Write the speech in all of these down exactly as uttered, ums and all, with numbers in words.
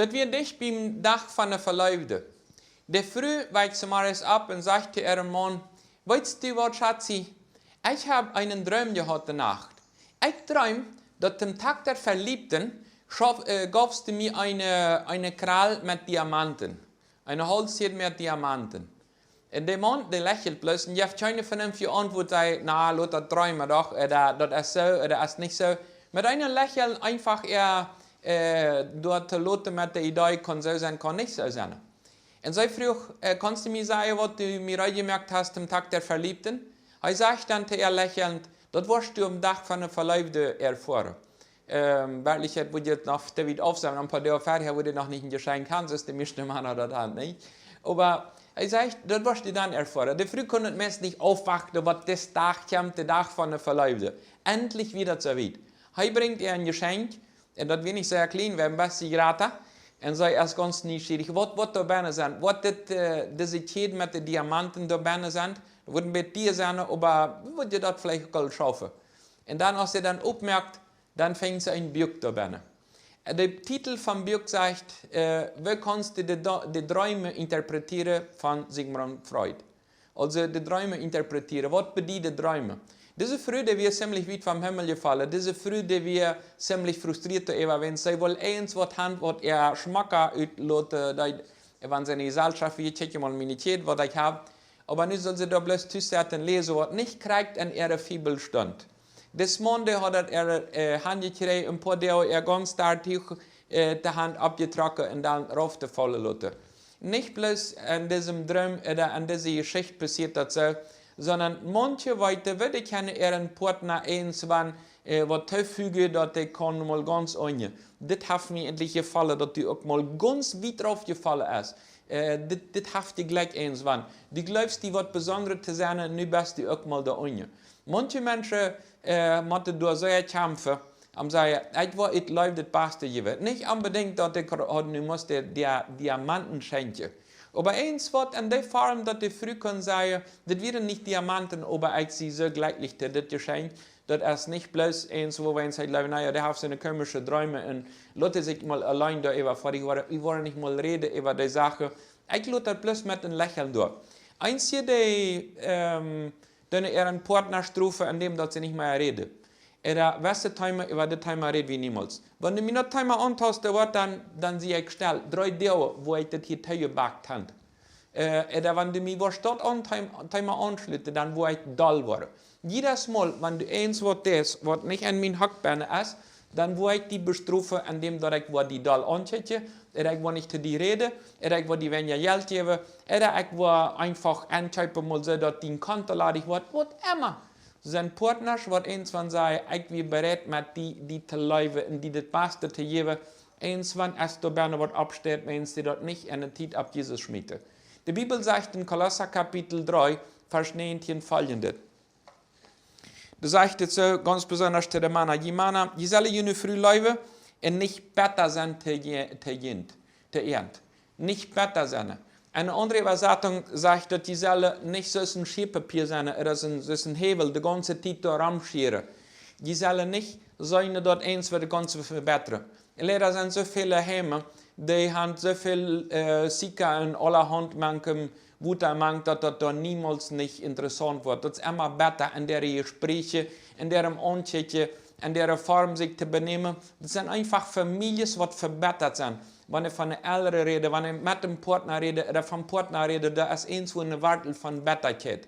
Daut wia dicht biem Dach von de Veleewde. De Fru wuak zemorjes opp un säd to äaren Maun: "Weetst du waut, Schatzi? Ekj hab eenen Droom jehaut de Nacht. Ekj dreemd, daut tom Tag der Verliebten schauf-, äh, gaufst du mie eene, eene Krall met Diamanten. Eene Haulskjäd met Diamanten." Un de Maun, dee lächelt bloos un jeft kjeene vernünftje Auntwuat, säd: "Na, lot daut dreemen doch, äh, daut, daut es soo, äh, daut es nich soo." Met een Lächeln eefach äa, äh, doa to loten met de Idee, kaun soo sennen, kaun nich soo sennen. Un see fruach: "Äh, kaust du mie sajen, waut du mie reed jemoakt hast, tom Tag der Verliebten?" Hee säd dan to äa lächelnd: "Daut woascht du aum Dach von de Veleewde erfoaren." Ähm, werkjlich, et wudd je noch to wiet auf sennen, een poa Doag verhäa wudd je noch nich een Jeschenkj han, soo aus de mieeschte Mana daut han, nich? Oba hee säd: "Daut woascht du dan erfoaren." De Fru kunn daut meist nich aufwachten, waut dis Dach kjemt, de Dach von de Veleewde. Endlich wia daut soo wiet. Hee brinjt äa een Jeschenkj, un daut wia nich sea kjlien, wia een bät jrata. Un see es gaunz nieschierich, waut, waut doa bennen sent, waut dit, äh, dise Kjäd met de Diamanten doa bennen sent. Daut wudd een bät dia sennen, oba wudd je daut veleicht uk aul schaufen. Un dan, aus see dan oppmoakt, dan finjt see een Buak doa bennen. Äh, de Titel vom Buak sajcht, äh, "Woo kaust du de, Do-, de Dreemen interpretieren" von Sigmund Freud. Aulsoo de Dreemen interpretieren. Waut bedieden Dreemen? Dise Fru, dee wia ziemlich wiet vom Himmel jefollen. Dise Fru, dee wia ziemlich frustrieet doaräwa, wiels see wull irjent waut han, waut äa schmocka utloten deed, wan see enne Jeselschoft wia: "Kjikj mol, miene Kjäd, waut ekj hab." Oba nu sull see doa bloos tus sitten un läsen, waut nich krakjt en äare Fibel stunt. Dis Maun, dee haud daut äa, äh, han jekjräajen, een poa Doag äa gaunz Dartuch, äh, de Haunt oppjetrocken un dan rauf to faulen loten. Nich bloos en disem Droom ooda en dise Jeschicht passieet daut soo, sonda manche weeten, woo dee kjennen äaren Partner irjentwan, äh, waut toofügen, daut dee kaun mol gaunz unjen. Dit haft mie endlich jefollen, daut du uk mol gaunz wiet rauf jefollen es. Äh, dit, dit haft die jlikj irjentwan. Du jleefst die waut Besondret to sennen, nu best du uk mol doa unjen. Manche Menschen, äh, motten doa sea kjamfen, om sajen: "Ekj woa ut Leew daut Baste jäwen." Nich onbedinjt, daut ekj haud nu must de Dia-, Diamanten schenkjen. Oba irjent waut en dee Form, daut de Fru kunn sajen: "Dit wieren nich Diamanten, oba ekj sie soo jlekjlich to dit Jeschenkj." Daut es nich bloos irjent woo wie ons jleewen: "Na jo, dee haft soone komische Dreemen un lot sikj mol auleen doaräwa fertig woaren, wie woaren nich mol räden äwa dee Sachen." Ekj lot daut bloos met een Lächeln doa. Eenje, dee, ähm, doonen äaren Partner strofen, endäm daut see nich mea räden. Ooda: "Weetst du, Thema, äwa dit Thema räd wie niemols. Wan du mie daut Thema auntaust, waut dan, dan sie ekj stell. Dree Doag, woo ekj daut hia toojebakt hab." Äh, ooda: "Wan du mie woascht daut aun Thema, Thema aunschluten, dan woa ekj doll woaren." Jiedet Mol, wan du irjent waut deist, waut nich en mien Hock bennen es, dan woa ekj die bestrofen, endäm daut ekj woa die doll aunkjikjen, ooda ekj woa nich to die räden, ooda ekj woa die wenja Jelt jäwen, ooda ekj woa eefach enkjeepen, mol soo daut dien Konto ladich woat, waut emma. Sent Partners, waut irjentwan sajen: "Ekj sie bereit met die, die to leewen un die daut Baste to jäwen." Irjentwan es doa bennen waut oppsteit, Menschen, dee daut nich enne Tiet opp Jesus schmieten. De Bibel sajcht en Kolossa Kapitel dree, Varsch näajentieen foljendet. Doa sajcht et soo, gaunz besonda to de Mana: "Jie Mana, jie sellen june Fru leewen un nich betta sennen to je-, to junt, to äant." Nich betta sennen. Eene aundre Äwasatunk sajcht, daut jie sellen nich soo aus een Schäpepia sennen, ooda soo aus een, soo aus een Häwel, de gaunze Tiet doa romschieren. Jie sellen nich sennen, daut eent fa de gaunze vebetren. Leida sent soo väle Heime, dee han soo väl, äh, Sika un aulahaunt mank em Wota mank, daut daut doa niemols nich interessaunt woat. Daut es emma betta en äare Jespräche, en äarem Aunkjikjen, en äare Form sikj to benämen. Daut sent eefach Famieljes, waut vebettat sent. Wan ekj von de Elren räd, wan ekj met dän Partner räd, ooda vom Partner räd, doa es irjentwua eene Wartel von Bettakjeit.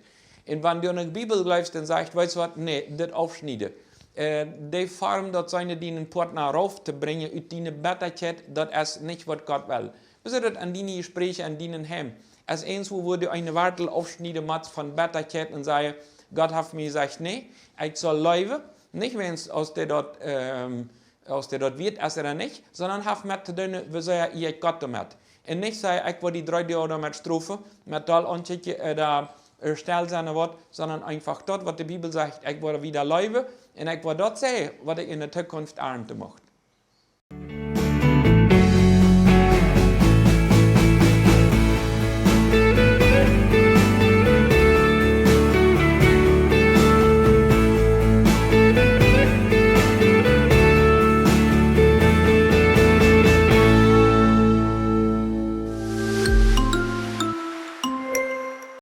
Un wan du aun de Bibel jleefst, dan sajcht: "Weetst waut? Nä, dit aufschnieden." Äh, dee Form, daut sennen, dienen Partner rauf to brinjen ut diene Bettakjeit, daut es nich, waut Gott well. Woo es daut en diene Jespräche, en dienen Heim? Es irjentwua, wua du eene Wartel aufschnieden motst von Bettakjeit un sajen: "Gott haft mie jesajcht, nä, ekj saul leewen." Nich wäajens, aus dee daut, ähm, aus dee daut wieet es ooda nich, sonda haft met to doonen, woo sea ekj Gott doamet. Un nich sajen: "Ekj woa die dree Doag doamet strofen, met doll aunkjikjen, äh, ooda, äh, stell sennen waut", sonda eefach daut, waut de Bibel sajcht: "Ekj woa wieda leewen un ekj woa daut seien, waut ekj en de Zukunft arnten mucht."